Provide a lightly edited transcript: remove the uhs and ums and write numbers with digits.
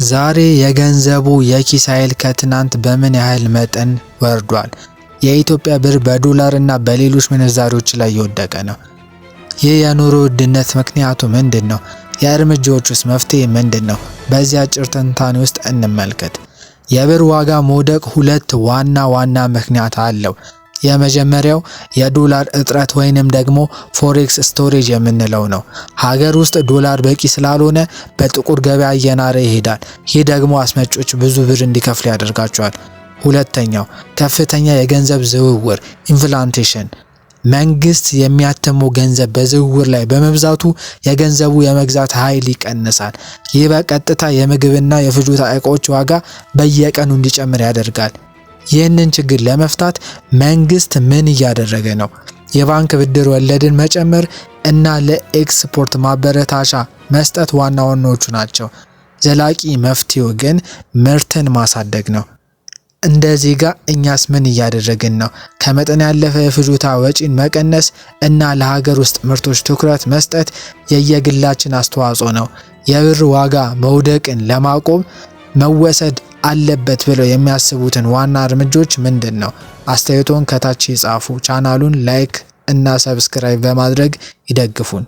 ዛሬ የገንዘቡ የኪስ ኃይል ከትናንት በምን ያህል መጠን ወርዷል? የኢትዮጵያ ብር በዶላር እና በሌሎች ምንዛሪዎች ላይ እየወደቀ ነው። ይህ የኑሮ ውድነት ምክንያቱ ምንድን ነው? የእርምጃዎች ውስጥ መፍትሄ ምንድን ነው? በዚህ አጭር ትንታኔ ውስጥ እንመልከት። የብር ዋጋ መውደቅ ሁለት ዋና ዋና ምክንያት አለው። የመጀመሪያው የዶላር እጥረት ወይንም ደግሞ forex shortage የምንለው ነው። ሀገር ውስጥ ዶላር በቂ ስላልሆነ በጥቁር ገበያ እየናረ ይሄዳል። ይህ ደግሞ አስመጪዎች ብዙ ብር እንዲከፍሉ ያደርጋቸዋል። ሁለተኛው ከፍተኛ የገንዘብ ዝውውር inflation፣ መንግስት የሚያትመው ገንዘብ በዝውውር ላይ በመብዛቱ የገንዘቡ የመግዛት ኃይል ይቀንሳል። ይህ በቀጥታ የምግብና የፍጆታ እቃዎች ዋጋ በየቀኑ እንዲጨምር ያደርጋል። ይህንን ችግር ለመፍታት መንግስት ምን እያደረገ ነው? የባንክ ብድር ወለድን መጨመር እና ለኤክስፖርት ማበረታቻ መስጠት ዋና ዋናዎቹ ናቸው። ዘላቂ መፍትሄው ግን ምርትን ማሳደግ ነው። እንደ ዜጋ እኛስ ምን እያደረግን ነው? ከመጠን ያለፈ የፍጆታ ወጪን መቀነስ እና ለሀገር ውስጥ ምርቶች ትኩረት መስጠት የየግላችን አስተዋጽኦ ነው። የብር ዋጋ መውደቅን ለማቆም መወሰድ አለበት ብለው የሚያስቡትን ዋና እርምጃዎች ምንድን ነው? አስተያየቶን ከታች ይጻፉ። ቻናሉን like እና subscribe በማድረግ ይደግፉን።